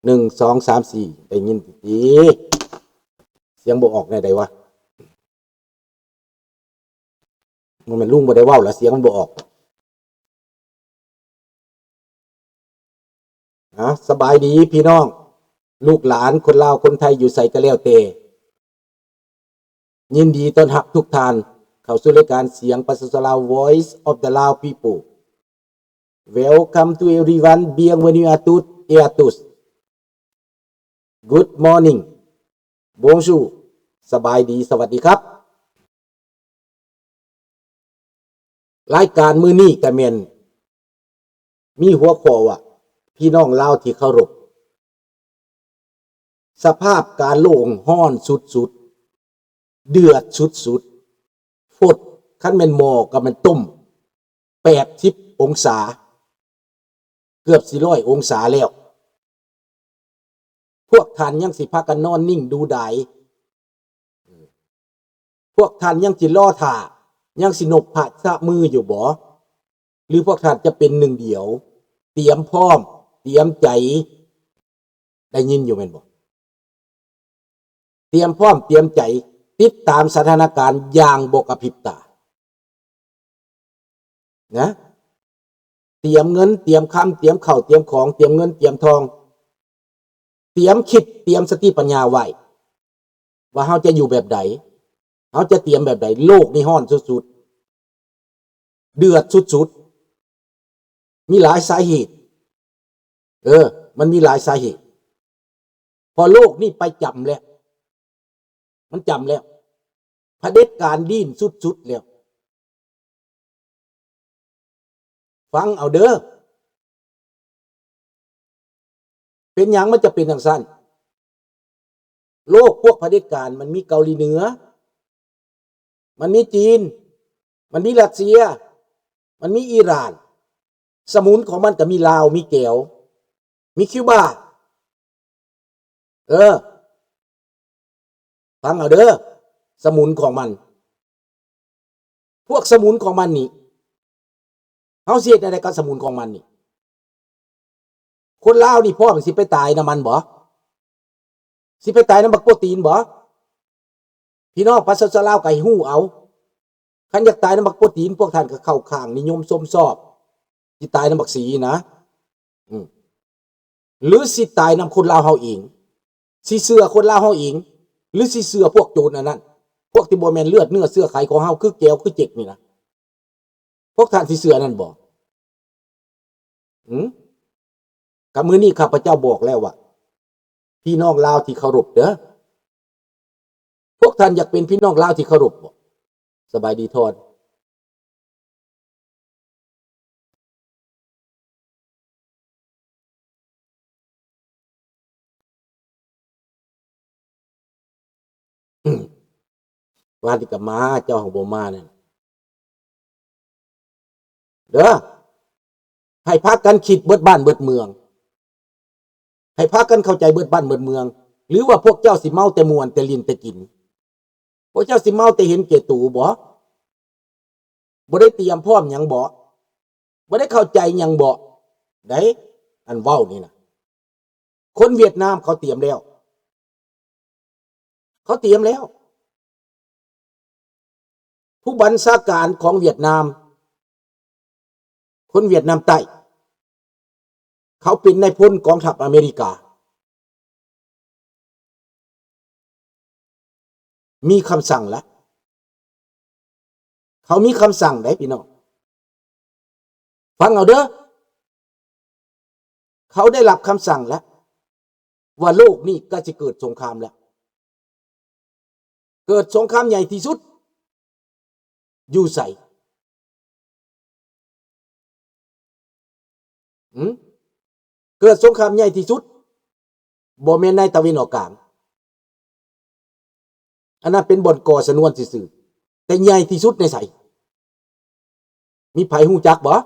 ໜຶ່ງ ສອງ ສາມ ສີ່ ໄດ້ຍິນຕິ ສຽງບໍ່ອອກແນວໃດວະ? ບໍ່ແມ່ນລຸງບໍ່ໄດ້ເວົ້າລະ ສຽງມັນບໍ່ອອກ. ອາ ສະບາຍດີພີ່ນ້ອງ ລູກຫຼານຄົນລາວຄົນໄທຢູ່ໃສກໍແລ້ວແຕ່ ຍິນດີຕ້ອນຮັບທຸກທ່ານເຂົ້າສູ່ລາຍການສຽງປະຊາຊົນລາວ Voice of the Lao People. Welcome to everyone. Bienvenue à toutes et à tous. Good morning. Bonjour. ສະບາຍດີ ສະຫວັດດີຄັບ. ລາຍການມື້ນີ້ກະແມ່ນມີຫົວຂໍ້ວ່າ ພີ່ນ້ອງລາວທີ່ເຄົາລົບ. ສະພາບການໂລກຮ້ອນສຸດໆ ເດືອດສຸດໆ ຟົດ ຄັນແມ່ນໝໍ້ກໍແມ່ນຕົ້ມແປດສິບອົງສາ ເກືອບຊິຮ້ອຍອົງສາແລ້ວ. ພວກທ່ານຍັງຊິພາກັນນອນນິ່ງດູດາຍ? ພວກທ່ານຍັງຊິລໍຖ້າ ຍັງຊິນົບພະຊະມືຢູ່ບໍ? ຫຼືພວກທ່ານຈະເປັນໜຶ່ງດຽວ ຕຽມພ້ອມ ຕຽມໃຈ ໄດ້ຍິນຢູ່ແມ່ນບໍ່? ຕຽມພ້ອມຕຽມໃຈ ຕິດຕາມສະຖານະການຢ່າງບໍ່ກະພິບຕາ ນະ ຕຽມເງິນ ຕຽມຄຳ ຕຽມເຂົ້າ ຕຽມຂອງ ຕຽມເງິນ ຕຽມທອງ ຕຽມຄິດ ຕຽມສະຕິປັນຍາໄວ້ ວ່າເຮົາຈະຢູ່ແບບໃດ ເຮົາຈະຕຽມແບບໃດ. ໂລກນີ້ຮ້ອນສຸດໆ ເດືອດສຸດໆ ມີຫຼາຍສາເຫດ ເອີ ມັນມີຫຼາຍສາເຫດ ເພາະໂລກນີ້ໄປຈຳແລ້ວ ມັນຈຳແລ້ວ ຜະເດັດການດີ້ນສຸດໆແລ້ວ. ຟັງເອົາເດີ ເປັນຫຍັງມັນຈະເປັນຈັ່ງຊັ້ນ? ໂລກພວກຜະເດັດການ ມັນມີເກົາຫຼີເໜືອ ມັນມີຈີນ ມັນມີຣັດເຊຍ ມັນມີອີຣານ ສະໝຸນຂອງມັນກໍມີລາວ ມີແກວ ມີຄິວບາ ເອີ ຟັງເອົາເດີ ສະໝຸນຂອງມັນ ພວກສະໝຸນຂອງມັນນີ້ ເຮົາຊິເຮັດແນວໃດກັບສະໝຸນຂອງມັນນີ້? ຄົນລາວນີ້ພ້ອມຊິໄປຕາຍນຳມັນບໍ? ຊິໄປຕາຍນຳບັກໂປຕີນບໍ? ພີ່ນ້ອງປະຊາຊົນລາວກໍໃຫ້ຮູ້ເອົາ ຄັນຢາກຕາຍນຳບັກໂປຕີນ ພວກທ່ານກໍເຂົ້າຂ້າງນິຍົມຊົມຊອບ ຊິຕາຍນຳບັກສີນະ ອືມ ຫຼືຊິຕາຍນຳຄົນລາວເຮົາເອງ? ຊິເຊື່ອຄົນລາວເຮົາເອງ ຫຼືຊິເຊື່ອພວກໂຈນອັນນັ້ນ ພວກທີ່ບໍ່ແມ່ນເລືອດເນື້ອເຊື້ອໄຂຂອງເຮົາ ຄືແກວຄືເຈັກນີ້ນະ? ພວກທ່ານຊິເຊື່ອອັນນັ້ນບໍ່? ຫື? ກະມື້ນີ້ຂ້າພະເຈົ້າບອກແລ້ວວ່າ ພີ່ນ້ອງລາວທີ່ເຄົາລົບເດີ ພວກທ່ານຢາກເປັນພີ່ນ້ອງລາວທີ່ເຄົາລົບບໍ່? ສະບາຍດີທອນ ວ່ານີ້ກໍມາ ເຈົ້າຫາບໍ່ມານັ້ນເດີ ໃຫ້ພາກັນຄິດເບິດບ້ານເບິດເມືອງ ໃຫ້ພາກັນເຂົ້າໃຈເບິດບ້ານເບິດເມືອງ ຫຼືວ່າພວກເຈົ້າຊິເມົາແຕ່ມ່ວນແຕ່ຫຼິ້ນແຕ່ກິນ? ພວກເຈົ້າຊິເມົາແຕ່ເຫັນແກ່ໂຕບໍ? ບໍ່ໄດ້ຕຽມພ້ອມຫຍັງບໍ? ບໍ່ໄດ້ເຂົ້າໃຈຫຍັງບໍ? ໃດ໋ ອັນເວົ້ານີ້ນະ ຄົນຫວຽດນາມເຂົາຕຽມແລ້ວ ເຂົາຕຽມແລ້ວ ຜູ້ບັນຊາການຂອງຫວຽດນາມ ຄົນຫວຽດນາມໃຕ້ ເຂົາເປັນນາຍພົນກອງທັບອາເມລິກາ ມີຄຳສັ່ງລະ ເຂົາມີຄຳສັ່ງໃດ໋ພີ່ນ້ອງ ຟັງເອົາເດີ ເຂົາໄດ້ຮັບຄຳສັ່ງແລ້ວ ວ່າໂລກນີ້ໃກ້ຊິເກີດສົງຄາມແລ້ວ ເກີດສົງຄາມໃຫຍ່ທີ່ສຸດຢູ່ໃສ? ຫື? ເກີດສົງຄາມໃຫຍ່ທີ່ສຸດ ບໍ່ແມ່ນໃນຕາເວັນອອກກາງ ອັນນັ້ນເປັນບ່ອນກໍ່ຊະນວນຊື່ໆ ແຕ່ໃຫຍ່ທີ່ສຸດໃນໃສ? ມີໃຜຮູ້ຈັກບໍ່?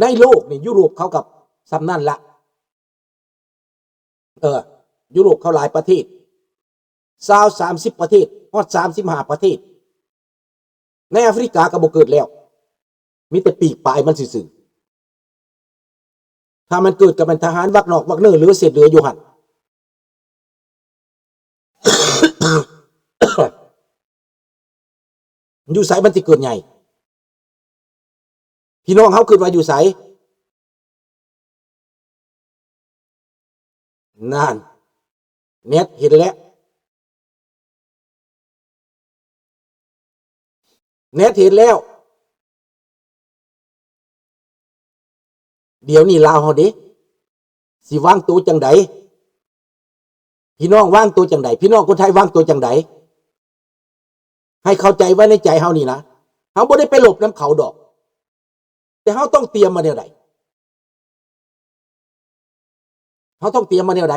ໃນໂລກນີ້ ຢູໂຣບເຂົາກໍສ່ຳນັ້ນລະ ເອີ ຢູໂຣບເຂົາຫຼາຍປະເທດ ຊາວ ສາມສິບປະເທດ ຮອດ ສາມສິບຫ້າປະເທດ ໃນອາຟຣິກາກໍບໍ່ເກີດແລ້ວ ມີແຕ່ປີກປາຍມັນຊື່ໆ. ຖ້າມັນເກີດກໍແມ່ນທະຫານວັກນອກວັກເນີ ຫຼືເສດເຫຼືອຢູ່ຫັ້ນ. ຢູ່ໃສມັນຊິເກີດໃຫຍ່? ພີ່ນ້ອງເຮົາຄິດວ່າຢູ່ໃສ? ນັ້ນ ແນດເຫັນແລ້ວ ແນດເຫັນແລ້ວ. ດຽວນີ້ລາວເຮົາເດ້ ຊິວາງໂຕຈັ່ງໃດ? ພີ່ນ້ອງວາງໂຕຈັ່ງໃດ? ພີ່ນ້ອງຄົນໄທວາງໂຕຈັ່ງໃດ? ໃຫ້ເຂົ້າໃຈໄວ້ໃນໃຈເຮົານີ້ນະ, ເຮົາບໍ່ໄດ້ໄປລົບນຳເຂົາດອກ, ແຕ່ເຮົາຕ້ອງຕຽມມາແນວໃດ? ເຮົາຕ້ອງຕຽມມາແນວໃດ?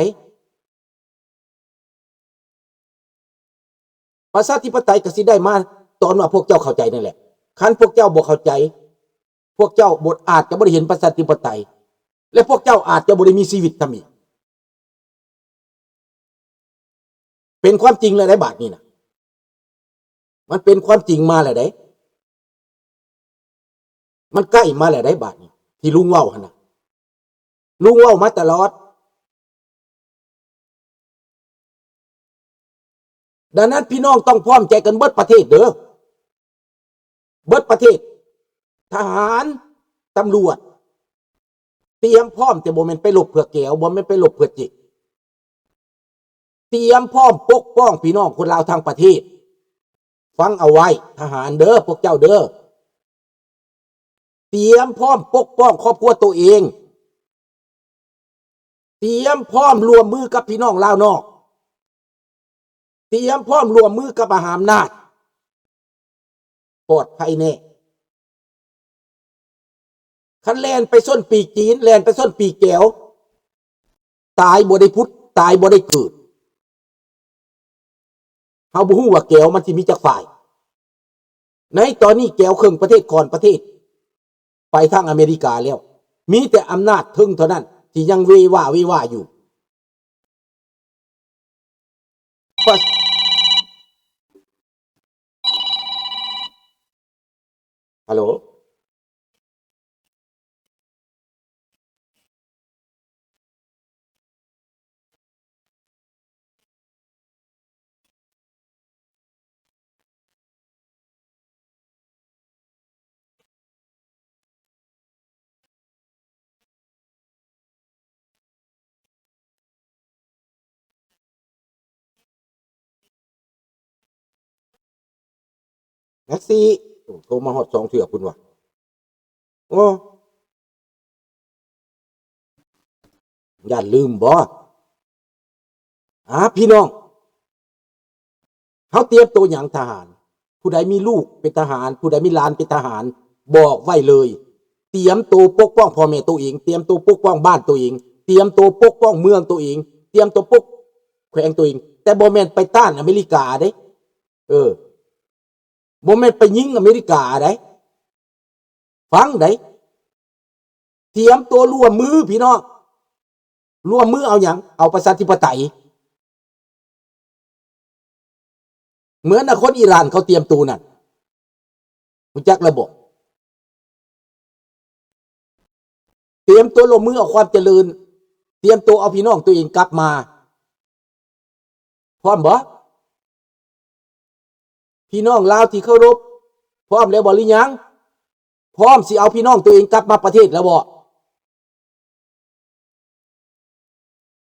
ປະຊາທິປະໄຕກໍຊິໄດ້ມາຕອນວ່າພວກເຈົ້າເຂົ້າໃຈນັ້ນແຫຼະ. ຄັນພວກເຈົ້າບໍ່ເຂົ້າໃຈ, ພວກເຈົ້າບໍ່ ອາດຈະບໍ່ໄດ້ເຫັນປະຊາທິປະໄຕ ແລະ ພວກເຈົ້າອາດຈະບໍ່ໄດ້ມີຊີວິດຊ້ຳອີກ. ເປັນຄວາມຈິງແລ້ວໃດ໋ ບາດນີ້ນະ, ມັນເປັນຄວາມຈິງມາແລ້ວໃດ໋, ມັນໃກ້ມາແລ້ວໃດ໋ ບາດນີ້ ທີ່ລຸງເວົ້າຫັ້ນນະ, ລຸງເວົ້າມາຕະຫຼອດ. ດັ່ງນັ້ນ ພີ່ນ້ອງຕ້ອງພ້ອມໃຈກັນເບິດປະເທດເດີ້, ເບິດປະເທດ, ທະຫານ, ຕຳຫຼວດ, ຕຽມພ້ອມ, ແຕ່ບໍ່ແມ່ນໄປລົບເພື່ອແກວ, ບໍ່ແມ່ນໄປລົບເພື່ອຈິກ, ຕຽມພ້ອມປົກປ້ອງພີ່ນ້ອງຄົນລາວທັງປະເທດ. ຟັງເອົາໄວ້ ທະຫານເດີ້, ພວກເຈົ້າເດີ້, ຕຽມພ້ອມປົກປ້ອງຄອບຄົວໂຕເອງ, ຕຽມພ້ອມຮ່ວມມືກັບພີ່ນ້ອງລາວນອກ, ຕຽມພ້ອມຮ່ວມມືກັບມະຫາອຳນາດ, ປອດໄພແນ່. ຄັນແລ່ນໄປຊົນປີກຈີນ, ແລ່ນໄປຊົນປີກແກວ, ຕາຍບໍ່ໄດ້ຜຸດ, ຕາຍບໍ່ໄດ້ເກີດ. ເຮົາບໍ່ຮູ້ວ່າແກວມັນຊິມີຈັກຝ່າຍ. ໃນຕອນນີ້ແກວເຄິ່ງປະເທດ ຂ້ອນປະເທດ ໄປທາງອາເມລິກາແລ້ວ. ມີແຕ່ອຳນາດເທິງເທົ່ານັ້ນທີ່ຍັງເວວາເວວາຢູ່. ປະ ຮັລໂຫຼ? ແມັກຊີ ໂອ້ ໂທມາຮອດສອງເທື່ອພຸ້ນວ່າ. ໂອ້ ຢ້ານລືມບໍ? ອາ ພີ່ນ້ອງ ເຮົາຕຽມໂຕຫຍັງ? ທະຫານ. ຜູ້ໃດມີລູກເປັນທະຫານ, ຜູ້ໃດມີຫຼານເປັນທະຫານ, ບອກໄວ້ເລີຍ, ຕຽມໂຕປົກປ້ອງພໍ່ແມ່ໂຕເອງ, ຕຽມໂຕປົກປ້ອງບ້ານໂຕເອງ, ຕຽມໂຕປົກປ້ອງເມືອງໂຕເອງ, ຕຽມໂຕປົກແຂວງໂຕເອງ, ແຕ່ບໍ່ແມ່ນໄປຕ້ານອາເມລິກາເດ້. ເອີ ບໍ່ແມ່ນໄປຍິງອາເມລິກາໃດ໋. ຟັງໃດ໋. ຕຽມຕົວຮ່ວມມືພີ່ນ້ອງ. ຮ່ວມມືເອົາຫຍັງ? ເອົາປະຊາທິປະໄຕ. ເໝືອນນະຄົນອີຣານເຂົາຕຽມຕົວນັ້ນ. ຮູ້ຈັກແລ້ວບໍ? ຕຽມຕົວຮ່ວມມືເອົາຄວາມຈະເລີນ, ຕຽມຕົວເອົາພີ່ນ້ອງຕົວເອງກັບມາ. ພ້ອມບໍ່? ພີ່ນ້ອງລາວທີ່ເຄົາລົບ, ພ້ອມແລ້ວບໍ່ຫຼືຍັງ? ພ້ອມຊິເອົາພີ່ນ້ອງຕົວເອງກັບມາປະເທດແລ້ວບໍ່?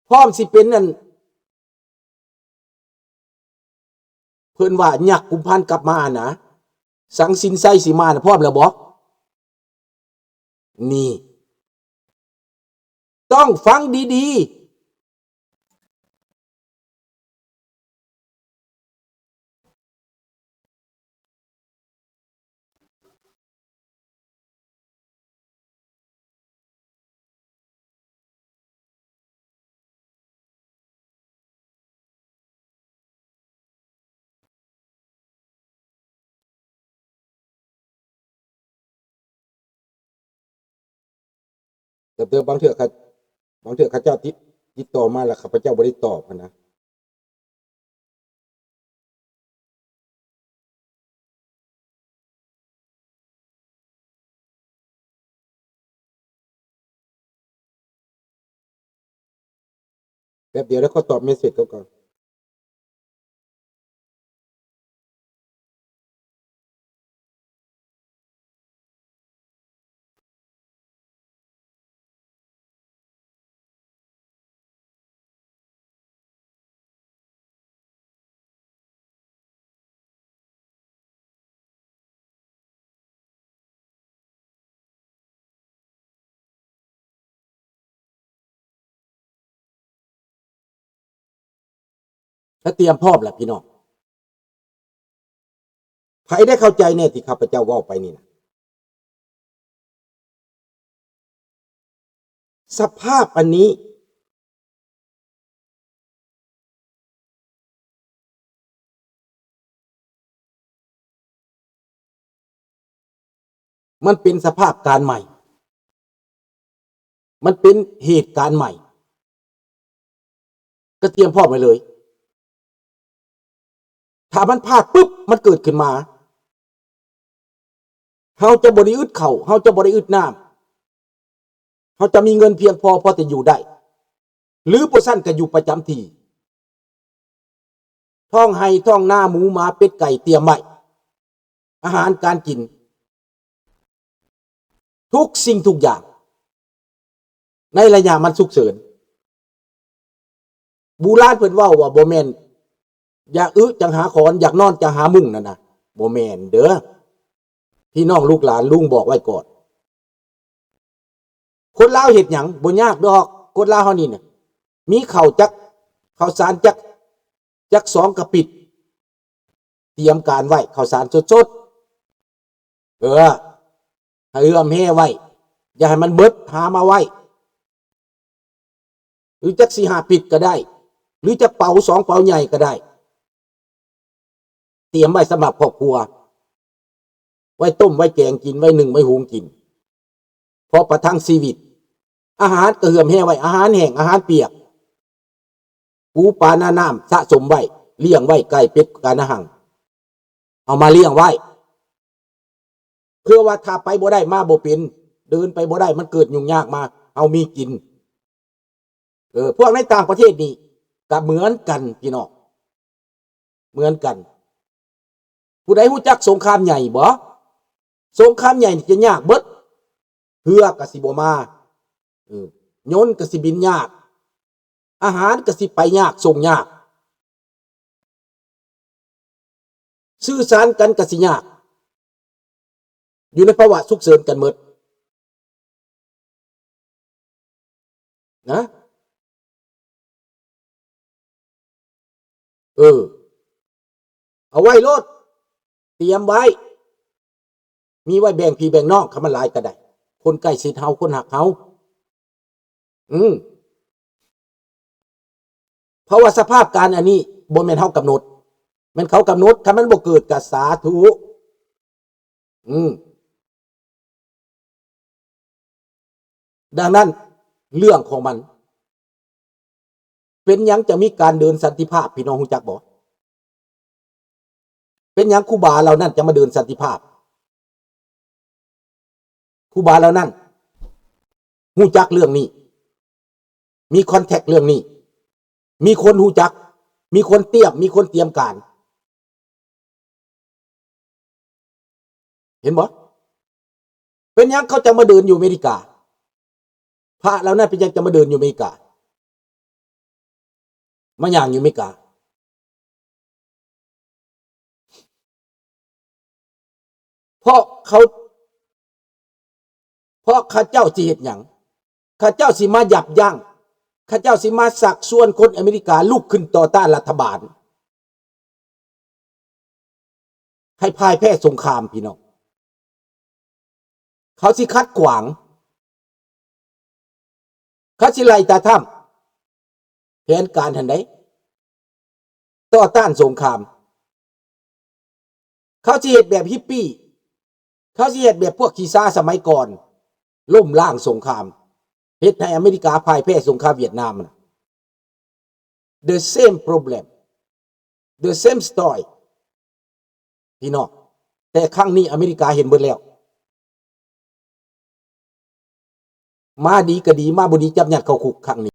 ພ້ອມຊິເປັນອັນ ເພິ່ນວ່າຍັກກຸມພັນກັບມານະ, ສັງສິນໄຊຊິມານະ, ພ້ອມແລ້ວບໍ່? ນີ້ ຕ້ອງຟັງດີໆ. ແຕ່ບາງເທື່ອ ບາງເທື່ອເຂົາເຈົ້າຕິດ ຕິດຕໍ່ມາແລ້ວ ຂ້າພະເຈົ້າບໍ່ໄດ້ຕອບຫັ້ນນະ. ແປັບດຽວ ດຽວຂໍຕອບເມສເສດເຂົາກ່ອນ. ກະຕຽມພ້ອມແຫຼະພີ່ນ້ອງ. ໃຜໄດ້ເຂົ້າໃຈແນ່ທີ່ຂ້າພະເຈົ້າເວົ້າໄປນີ້ນະ? ສະພາບອັນນີ້ ມັນເປັນສະພາບການໃໝ່, ມັນເປັນເຫດການໃໝ່, ກະຕຽມພ້ອມໄວ້ເລີຍ. ຖ້າມັນພາດປຶບ ມັນເກີດຂຶ້ນມາ, ເຮົາຈະບໍ່ໄດ້ອຶດເຂົ້າ, ເຮົາຈະບໍ່ໄດ້ອຶດນ້ຳ, ເຮົາຈະມີເງິນພຽງພໍ ພໍແຕ່ຢູ່ໄດ້ ຫຼືບໍ່ຊັ້ນກະຢູ່ປະຈຳທີ່. ທ້ອງໄຮ່ທ້ອງນາ ໝູໝາເປັດໄກ່ຕຽມໄວ້, ອາຫານການກິນ ທຸກສິ່ງທຸກຢ່າງ ໃນໄລຍະມັນສຸກເສີນ. ບູຮານເພິ່ນເວົ້າວ່າ ບໍ່ແມ່ນຢາກອຶຈັ່ງຫາຂອນ, ຢາກນອນຈັ່ງຫາມຸ້ງນັ້ນນະ, ບໍ່ແມ່ນເດີ. ພີ່ນ້ອງລູກຫຼານ ລຸງບອກໄວ້ກ່ອນ. ຄົນລາວເຮັດຫຍັງ? ບໍ່ຍາກດອກ. ຄົນລາວເຮົານີ້ນະ ມີເຂົ້າຈັກ, ເຂົ້າສານຈັກ, ຈັກສອງກະປິດ, ຕຽມການໄວ້, ເຂົ້າສານສົດໆ. ເອີ ໃຫ້ເຫື່ອມແຮ່ໄວ້, ຢ່າໃຫ້ມັນເບິດ, ຫາມາໄວ້. ຫຼືຈັກສີ່ຫ້າປິດກະໄດ້, ຫຼືຈັກເປົາສອງເປົາໃຫຍ່ກະໄດ້. ຕຽມໄວ້ສຳລັບຄອບຄົວ, ໄວ້ຕົ້ມໄວ້ແກງກິນ, ໄວ້ໜຶ້ງໄວ້ຫຸງກິນ, ພໍປະທັງຊີວິດ. ອາຫານກະເຫື່ອມແຮ່ໄວ້, ອາຫານແຫ້ງ, ອາຫານປຽກ, ປູປານານ້ຳສະສົມໄວ້, ລ້ຽງໄວ້, ໄກ່ເປັດການະຫັງ, ເອົາມາລ້ຽງໄວ້. ເພື່ອວ່າຖ້າໄປບໍ່ໄດ້ມາບໍ່ເປັນ, ເດີນໄປບໍ່ໄດ້, ມັນເກີດຫຍຸ້ງຍາກມາ, ເຮົາມີກິນ. ເອີ ພວກໃນຕ່າງປະເທດນີ້ກະເໝືອນກັນພີ່ນ້ອງ, ເໝືອນກັນ. ຜູ້ໃດຮູ້ຈັກສົງຄາມໃຫຍ່ບໍ່? ສົງຄາມໃຫຍ່ນີ້ຈະຍາກເບິດ, ເຮືອກະຊິບໍ່ມາ, ເອີ ຍົນກະຊິບິນຍາກ, ອາຫານກະຊິໄປຍາກ, ສົ່ງຍາກ. ສື່ສານກັນກະຊິຍາກ, ຢູ່ໃນພາວະສຸກເສີນກັນໝົດນະ. ເອີ ເອົາໄວ້ໂລດ, ຕຽມໄວ້, ມີໄວ້ແບ່ງພີ່ແບ່ງນ້ອງ, ຄັນມັນຫຼາຍກະໄດ້, ຄົນໃກ້ຊິດເຮົາ, ຄົນຮັກເຮົາ. ອືມ ເພາະວ່າສະພາບການອັນນີ້ບໍ່ແມ່ນເຮົາກຳນົດ, ແມ່ນເຂົາກຳນົດ, ຄັນມັນບໍ່ເກີດກະສາທຸ. ອືມ ດັ່ງນັ້ນເລື່ອງຂອງມັນ ເປັນຫຍັງຈະມີການເດີນສັນຕິພາບ, ພີ່ນ້ອງຮູ້ຈັກບໍ່? ເປັນຫຍັງຄູບາເຫຼົ່ານັ້ນຈະມາເດີນສັນຕິພາບ? ຄູບາເຫຼົ່ານັ້ນຮູ້ຈັກເລື່ອງນີ້, ມີຄອນແທັກເລື່ອງນີ້, ມີຄົນຮູ້ຈັກ, ມີຄົນຕຽມ, ມີຄົນຕຽມການ. ເຫັນບໍ່? ເປັນຫຍັງເຂົາຈະມາເດີນຢູ່ອາເມລິກາ? ພະເຫຼົ່ານັ້ນເປັນຫຍັງຈະມາເດີນຢູ່ອາເມລິກາ? ມາຍ່າງຢູ່ອາເມລິກາ? ເພາະເຂົາ ເພາະເຂົາເຈົ້າຊິເຮັດຫຍັງ? ເຂົາເຈົ້າຊິມາຢັບຢັ້ງ, ເຂົາເຈົ້າຊິມາຊັກຊວນຄົນອາເມລິກາລຸກຂຶ້ນຕໍ່ຕ້ານລັດຖະບານ ໃຫ້ພ່າຍແພ້ສົງຄາມ, ພີ່ນ້ອງ. ເຂົາຊິຂັດຂວາງ, ເຂົາຊິໄລ່ຕາທຳ, ແຜນການຫັ້ນໃດ໋, ຕໍ່ຕ້ານສົງຄາມ. ເຂົາຊິເຮັດແບບຮິບປີ, ເຂົາຊິເຮັດແບບພວກຂີ້ຊ້າສະໄໝກ່ອນ, ລົ້ມລ້າງສົງຄາມ, ເຮັດໃຫ້ອາເມລິກາພ່າຍແພ້ສົງຄາມຫວຽດນາມນະ. The same problem, the same story ພີ່ນ້ອງ, ແຕ່ຄັ້ງນີ້ອາເມລິກາເຫັນເບິດແລ້ວ. ມາດີກະດີ, ມາບໍ່ດີຈັບຍັດເຂົ້າຄຸກຄັ້ງນີ້.